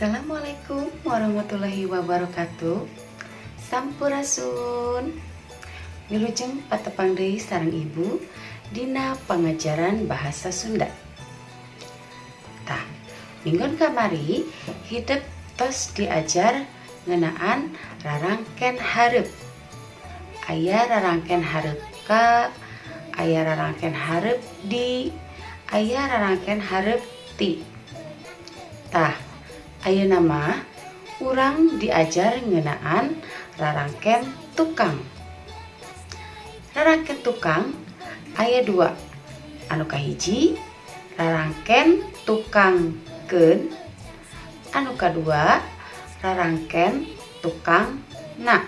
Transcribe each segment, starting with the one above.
Assalamualaikum warahmatullahi wabarakatuh. Sampurasun. Wilujeng patepang deui sareng Ibu dina pengajaran bahasa Sunda. Tah, minggon kamari hidep tos diajar ngeunaan rarangken hareup. Aya rarangken hareup ka, aya rarangken hareup di, aya rarangken hareup ti. Tah, ayeuna mah urang diajar ngeunaan rarangken tukang. Rarangken tukang aya dua. Anu kahiji rarangken tukang keun, anu kadua rarangken tukang na.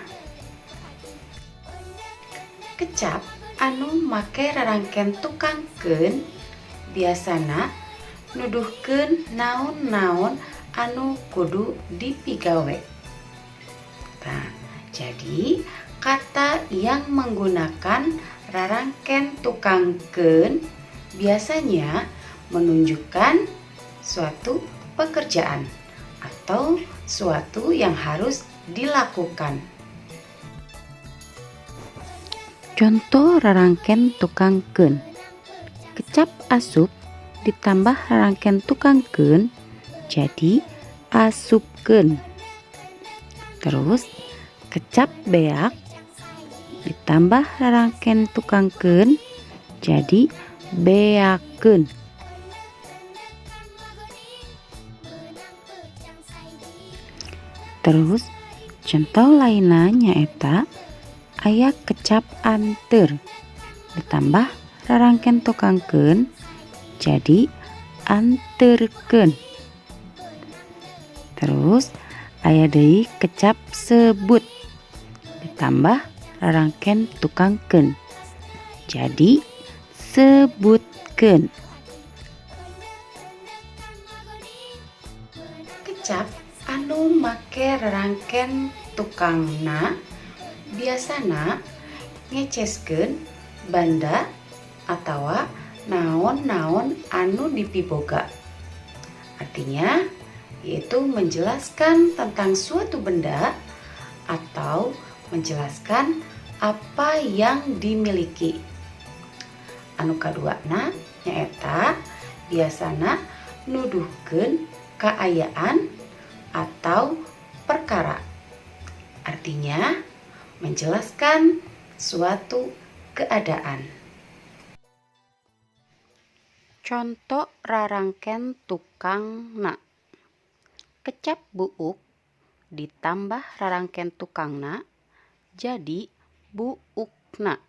Kecap anu make rarangken tukang keun biasana nuduhkeun naon-naon anu kudu dipigawe. Nah, jadi kata yang menggunakan rarangken tukang keun biasanya menunjukkan suatu pekerjaan atau suatu yang harus dilakukan. Contoh rarangken tukang keun. Kecap asup ditambah rarangken tukang keun jadi asupkeun. Terus kecap beak ditambah rarangken tukang keun jadi beakeun. Terus contoh lainna nyaeta aya kecap anteur ditambah rarangken tukang keun jadi anteurkeun. Terus aya deui kecap sebut ditambah rarangken tukang keun jadi sebutkeun. Kecap anu make rarangken tukangna biasana ngeceskeun banda atawa naon-naon anu dipiboga. Artinya yaitu menjelaskan tentang suatu benda atau menjelaskan apa yang dimiliki. Anu kaduana nyaeta biasana nuduhkeun kaayaan atau perkara. Artinya menjelaskan suatu keadaan. Contoh rarangken tukangna. Kecap buuk ditambah rarangken tukangna jadi buukna.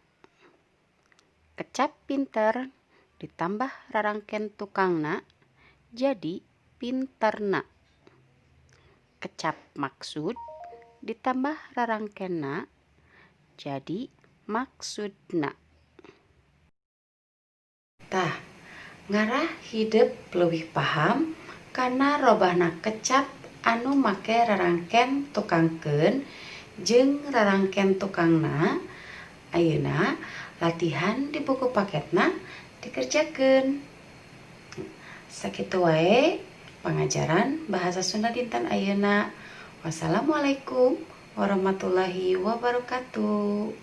Kecap pinter ditambah rarangken tukangna jadi pinterna. Kecap maksud ditambah rarangkenna jadi maksudna. Tah, ngarah hidep leuwih paham kana robahna kecap anu make rarangken tukang keun jeung rarangken tukangna, ayeuna latihan di buku paketna dikerjakeun. Sakitu wae pangajaran bahasa Sunda dinten ayeuna. Wassalamualaikum warahmatullahi wabarakatuh.